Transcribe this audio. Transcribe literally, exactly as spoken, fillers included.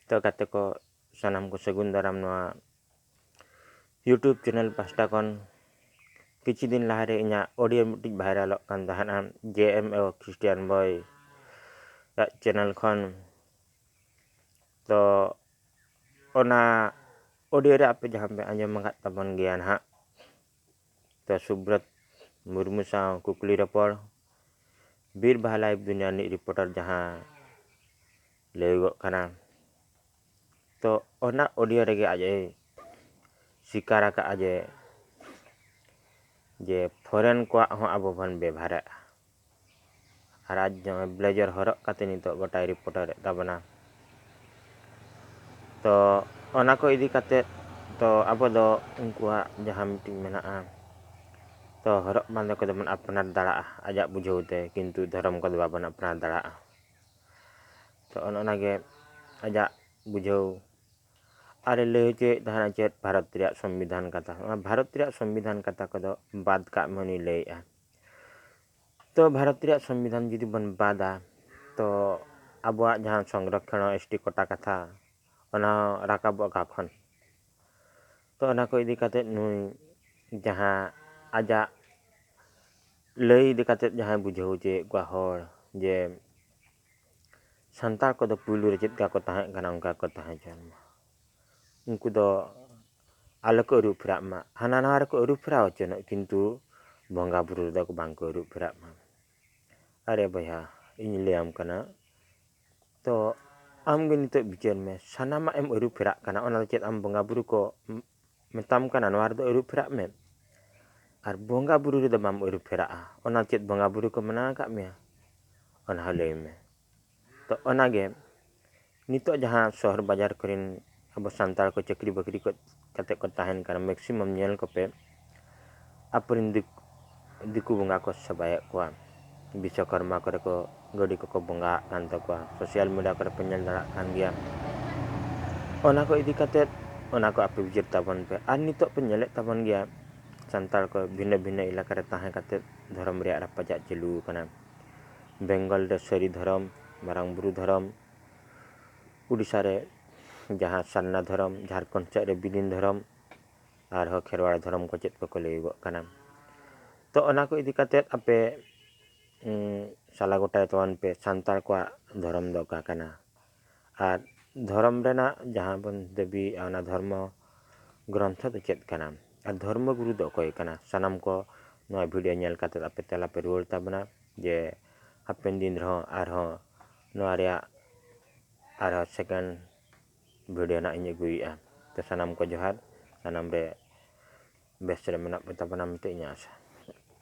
ᱛᱚ ᱜᱟᱛᱮ ᱠᱚ, ᱥᱟᱱᱟᱢ ᱠᱚ ᱥᱟᱹᱜᱩᱱ ᱫᱟᱨᱟᱢ ᱱᱚᱣᱟ YouTube ᱪᱮᱱᱮᱞ ᱯᱟᱦᱴᱟ ᱠᱷᱚᱱ᱾ ᱠᱤᱪᱷᱩ ᱫᱤᱱ ᱞᱟᱦᱟᱨᱮ ᱤᱧᱟᱹᱜ ᱚᱰᱤᱭᱳ ᱢᱤᱫᱴᱤᱡ ᱵᱷᱟᱭᱨᱟᱞᱚᱜ ᱠᱟᱱ ᱛᱟᱦᱮᱱᱟ, ᱡᱮ ᱮᱢ ᱳ ᱠᱷᱨᱤᱥᱴᱤᱭᱟᱱ ᱵᱚᱭ ᱟᱜ ᱪᱮᱱᱮᱞ ᱠᱷᱚᱱ᱾ ᱛᱚ ᱚᱱᱟ ᱚᱰᱤᱭᱳ ᱨᱮ ᱟᱯᱮ ᱡᱟᱦᱟᱸ ᱯᱮ ᱟᱸᱡᱚᱢ ᱟᱠᱟᱫ ᱛᱟᱵᱚᱱ ᱜᱮᱭᱟ ᱱᱟᱦᱟᱜ, ᱛᱚ ᱥᱩᱵᱨᱚᱛ ᱢᱩᱨᱢᱩ ᱥᱟᱶ ᱠᱩᱠᱞᱤ ᱨᱚᱯᱚᱲ, ᱵᱤᱨ ᱵᱟᱦᱟ ᱞᱟᱭᱤᱵᱷ ᱫᱩᱱᱤᱭᱟ ᱨᱤᱱᱤᱡ ᱨᱤᱯᱳᱨᱴᱟᱨ ᱡᱟᱦᱟᱸ ᱞᱟᱹᱭᱚᱜᱚᱜ ᱠᱟᱱᱟ, ᱛᱚ ᱚᱱᱟ ᱚᱰᱤᱭᱳ ᱨᱮᱜᱮ ᱟᱡ ᱮ ᱥᱤᱠᱟᱨ ᱟᱠᱟᱫᱼᱟ ᱡᱮ, ᱡᱮ ᱯᱷᱚᱨᱮᱱ ᱠᱚᱣᱟᱜ ᱦᱚᱸ ᱟᱵᱚ ᱵᱚᱱ ᱵᱮᱵᱷᱟᱨᱮᱫᱼᱟ᱾ ᱟᱨ ᱟᱡ ᱡᱟᱦᱟᱸ ᱵᱞᱮᱡᱟᱨ ᱦᱚᱨᱚᱜ ᱠᱟᱛᱮ ᱱᱤᱛᱚᱜ ᱜᱚᱴᱟᱭ ᱨᱤᱯᱳᱨᱴᱟᱨᱮᱫ ᱛᱟᱵᱚᱱᱟ᱾ ᱛᱚ ᱚᱱᱟ ᱠᱚ ᱤᱫᱤ ᱠᱟᱛᱮ, ᱛᱚ ᱟᱵᱚ ᱫᱚ ᱩᱱᱠᱩᱣᱟᱜ ᱡᱟᱦᱟᱸ ᱢᱤᱫᱴᱤᱡ ᱢᱮᱱᱟᱜᱼᱟ, ᱛᱚ ᱦᱚᱨᱚᱜ ᱵᱟᱸᱫᱮ ᱠᱚᱫᱚ ᱵᱚᱱ ᱟᱯᱱᱟᱨ ᱫᱟᱲᱮᱭᱟᱜᱼᱟ ᱟᱡᱟᱜ ᱵᱩᱡᱷᱟᱹᱣ ᱛᱮ, ᱠᱤᱱᱛᱩ ᱫᱷᱚᱨᱚᱢ ᱠᱚᱫᱚ ᱵᱟᱵᱚᱱ ᱟᱯᱱᱟᱨ ᱫᱟᱲᱮᱭᱟᱜᱼᱟ᱾ ᱛᱚ ᱚᱱᱮ ᱚᱱᱟᱜᱮ ᱟᱡᱟᱜ ᱵᱩᱡᱷᱟᱹᱣ ᱟᱨᱮ ᱞᱟᱹᱭ ᱦᱚᱪᱚᱭᱮᱫ ᱛᱟᱦᱮᱱᱟ ᱪᱮᱫ ᱵᱷᱟᱨᱚᱛ ᱨᱮᱭᱟᱜ ᱥᱚᱝᱵᱤᱫᱷᱟᱱ ᱠᱟᱛᱷᱟ᱾ ᱚᱱᱟ ᱵᱷᱟᱨᱚᱛ ᱨᱮᱭᱟᱜ ᱥᱚᱝᱵᱤᱫᱷᱟᱱ ᱠᱟᱛᱷᱟ ᱠᱚᱫᱚ ᱵᱟᱫ ᱠᱟᱜ ᱢᱮ, ᱩᱱᱤ ᱞᱟᱹᱭᱮᱫᱼᱟ᱾ ᱛᱚ ᱵᱷᱟᱨᱚᱛ ᱨᱮᱭᱟᱜ ᱥᱚᱝᱵᱤᱫᱷᱟᱱ ᱡᱩᱫᱤ ᱵᱚᱱ ᱵᱟᱫᱟ, ᱛᱚ ᱟᱵᱚᱣᱟᱜ ᱡᱟᱦᱟᱸ ᱥᱚᱝᱨᱚᱠᱠᱷᱚᱱ ᱮᱥ ᱴᱤ ᱠᱳᱴᱟ ᱠᱟᱛᱷᱟ, ᱚᱱᱟ ᱦᱚᱸ ᱨᱟᱠᱟᱵᱚᱜᱼᱟ ᱚᱠᱟ ᱠᱷᱚᱱ? ᱛᱚ ᱚᱱᱟ ᱠᱚ ᱤᱫᱤ ᱠᱟᱛᱮ ᱱᱩᱭ ᱡᱟᱦᱟᱸ ᱟᱡᱟᱜ ᱞᱟᱹᱭ ᱤᱫᱤ ᱠᱟᱛᱮ ᱡᱟᱦᱟᱸᱭ ᱵᱩᱡᱷᱟᱹᱣ ᱦᱚᱪᱚᱭᱮᱫ ᱠᱚᱣᱟ ᱦᱚᱲ ᱡᱮ ᱥᱟᱱᱛᱟᱲ ᱠᱚᱫᱚ ᱯᱩᱭᱞᱩ ᱨᱮ ᱪᱮᱫ ᱞᱮᱠᱟ ᱠᱚ ᱛᱟᱦᱮᱸ ᱠᱟᱱᱟ, ᱚᱱᱠᱟ ᱠᱚ ᱛᱟᱦᱮᱸ ᱦᱚᱪᱚᱱ ᱢᱟ, ᱩᱱᱠᱩ ᱫᱚ ᱟᱞᱚ ᱠᱚ ᱟᱹᱨᱩ ᱯᱷᱮᱨᱟᱜ ᱢᱟ, ᱦᱟᱱᱟ ᱱᱟᱣᱟ ᱨᱮᱠᱚ ᱟᱹᱨᱩ ᱯᱷᱮᱨᱟᱣ ᱦᱚᱪᱚᱱᱚᱜ, ᱠᱤᱱᱛᱩ ᱵᱚᱸᱜᱟ ᱵᱩᱨᱩ ᱨᱮᱫᱚ ᱵᱟᱝ ᱠᱚ ᱟᱹᱨᱩ ᱯᱷᱮᱨᱟᱜ ᱢᱟ᱾ ᱟᱨᱮ ᱵᱚᱭᱦᱟ, ᱤᱧ ᱞᱟᱹᱭᱟᱢ ᱠᱟᱱᱟ, ᱛᱚ ᱟᱢ ᱜᱮ ᱱᱤᱛᱚᱜ ᱵᱤᱪᱟᱹᱨ ᱢᱮ, ᱥᱟᱱᱟᱢᱟᱜ ᱮᱢ ᱟᱹᱨᱩ ᱯᱷᱮᱨᱟᱜ ᱠᱟᱱᱟ, ᱚᱱᱟ ᱫᱚ ᱪᱮᱫ ᱟᱢ ᱵᱚᱸᱜᱟ ᱵᱩᱨᱩ ᱠᱚ ᱢᱮᱛᱟᱢ ᱠᱟᱱᱟ ᱱᱚᱣᱟ ᱨᱮᱫᱚ ᱟᱹᱨᱩ ᱯᱷᱮᱨᱟᱜ ᱢᱮ? ᱟᱨ ᱵᱚᱸᱜᱟ ᱵᱩᱨᱩ ᱨᱮᱫᱚ ᱵᱟᱢ ᱟᱹᱨᱩ ᱯᱷᱮᱨᱟᱜᱼᱟ, ᱚᱱᱟ ᱪᱮᱫ ᱵᱚᱸᱜᱟ ᱵᱩᱨᱩ ᱠᱚ ᱢᱟᱱᱟᱣ ᱟᱠᱟᱫ ᱢᱮᱭᱟ? ᱚᱱᱟ ᱦᱚᱸ ᱞᱟᱹᱭ ᱢᱮ᱾ ᱛᱚ ᱚᱱᱟᱜᱮ ᱱᱤᱛᱚᱜ ᱡᱟᱦᱟᱸ ᱥᱚᱦᱚᱨ ᱵᱟᱡᱟᱨ ᱠᱚᱨᱮᱱ ᱟᱵᱚ ᱥᱟᱱᱛᱟᱲ ᱠᱚ ᱪᱟᱹᱠᱨᱤ ᱵᱟᱹᱠᱨᱤ ᱠᱚ ᱠᱟᱛᱮ ᱠᱚ ᱛᱟᱦᱮᱱ ᱠᱟᱱᱟ, ᱢᱮᱠᱥᱤᱢᱟᱢ ᱧᱮᱞ ᱠᱚᱯᱮ ᱟᱵᱚᱨᱮᱱ ᱫᱤᱠ-, ᱫᱤᱠᱩ ᱵᱚᱸᱜᱟ ᱠᱚ ᱥᱮᱵᱟᱭᱮᱫ ᱠᱚᱣᱟ, ᱵᱤᱥᱥᱚᱠᱚᱨᱢᱟ ᱠᱚᱨᱮ ᱠᱚ ᱜᱟᱹᱰᱤ ᱠᱚᱠᱚ ᱵᱚᱸᱜᱟᱣᱟᱜ ᱠᱟᱱ ᱛᱟᱠᱚᱣᱟ, ᱥᱳᱥᱟᱞ ᱢᱤᱰᱤᱭᱟ ᱠᱚᱨᱮ ᱯᱮ ᱧᱮᱞ ᱫᱟᱲᱮᱭᱟᱜ ᱠᱟᱱ ᱜᱮᱭᱟ᱾ ᱚᱱᱟ ᱠᱚ ᱤᱫᱤ ᱠᱟᱛᱮ ᱚᱱᱟ ᱠᱚ ᱟᱯᱮ ᱵᱤᱪᱟᱹᱨ ᱛᱟᱵᱚᱱ ᱯᱮ᱾ ᱟᱨ ᱱᱤᱛᱚᱜ ᱯᱮ ᱧᱮᱞᱮᱫ ᱛᱟᱵᱚᱱ ᱜᱮᱭᱟ, ᱥᱟᱱᱛᱟᱲ ᱠᱚ ᱵᱷᱤᱱᱟᱹ ᱵᱷᱤᱱᱟᱹ ᱮᱞᱟᱠᱟ ᱨᱮ ᱛᱟᱦᱮᱸ ᱠᱟᱛᱮ ᱫᱷᱚᱨᱚᱢ ᱨᱮᱭᱟᱜ ᱨᱟᱯᱟᱪᱟᱜ ᱪᱟᱹᱞᱩ ᱟᱠᱟᱱᱟ᱾ ᱵᱮᱝᱜᱚᱞ ᱨᱮ ᱥᱟᱹᱨᱤ ᱫᱷᱚᱨᱚᱢ, ᱢᱟᱨᱟᱝ ᱵᱩᱨᱩ ᱫᱷᱚᱨᱚᱢ, ᱩᱰᱤᱥᱟ ᱨᱮ ᱡᱟᱦᱟᱸ ᱥᱟᱨᱱᱟ ᱫᱷᱚᱨᱚᱢ, ᱡᱷᱟᱲᱠᱷᱚᱸᱰ ᱥᱮᱫ ᱨᱮ ᱵᱤᱫᱤᱱ ᱫᱷᱚᱨᱚᱢ, ᱟᱨᱦᱚᱸ ᱠᱷᱮᱨᱣᱟᱲ ᱫᱷᱚᱨᱚᱢ ᱠᱚ ᱪᱮᱫ ᱠᱚᱠᱚ ᱞᱟᱹᱭᱚᱜᱚᱜ ᱠᱟᱱᱟ᱾ ᱛᱚ ᱚᱱᱟ ᱠᱚ ᱤᱫᱤ ᱠᱟᱛᱮᱫ ᱟᱯᱮ, ᱩᱸ, ᱥᱟᱞᱟ ᱜᱚᱴᱟᱭ ᱛᱟᱵᱚᱱ ᱯᱮ, ᱥᱟᱱᱛᱟᱲ ᱠᱚᱣᱟᱜ ᱫᱷᱚᱨᱚᱢ ᱫᱚ ᱚᱠᱟ ᱠᱟᱱᱟ? ᱟᱨ ᱫᱷᱚᱨᱚᱢ ᱨᱮᱱᱟᱜ ᱡᱟᱦᱟᱸ ᱵᱚᱱ ᱫᱟᱹᱵᱤᱭᱮᱫᱼᱟ, ᱚᱱᱟ ᱫᱷᱚᱨᱢᱚ ᱜᱨᱚᱱᱛᱷᱚ ᱫᱚ ᱪᱮᱫ ᱠᱟᱱᱟ? ᱟᱨ ᱫᱷᱚᱨᱢᱚ ᱜᱩᱨᱩ ᱫᱚ ᱚᱠᱚᱭ ᱠᱟᱱᱟ? ᱥᱟᱱᱟᱢ ᱠᱚ ᱱᱚᱣᱟ video ᱧᱮᱞ ᱠᱟᱛᱮᱫ ᱟᱯᱮ ᱛᱮᱞᱟ ᱯᱮ ᱨᱩᱣᱟᱹᱲ ᱛᱟᱵᱚᱱᱟ, ᱡᱮ ᱦᱟᱯᱮᱱ ᱫᱤᱱ ᱨᱮᱦᱚᱸ ᱟᱨᱦᱚᱸ ᱱᱚᱣᱟ ᱨᱮᱭᱟᱜ ᱟᱨᱦᱚᱸ second video ᱱᱟᱜ ᱤᱧ ᱟᱹᱜᱩᱭᱮᱫᱼᱟ᱾ ᱛᱚ ᱥᱟᱱᱟᱢ ᱠᱚ ᱡᱚᱦᱟᱨ, ᱥᱟᱱᱟᱢ ᱨᱮ ᱵᱮᱥ ᱨᱮ ᱢᱮᱱᱟᱜ ᱯᱮ ᱛᱟᱵᱚᱱᱟ ᱢᱮᱱᱛᱮ ᱤᱧᱟᱹᱜ ᱟᱥᱟ᱾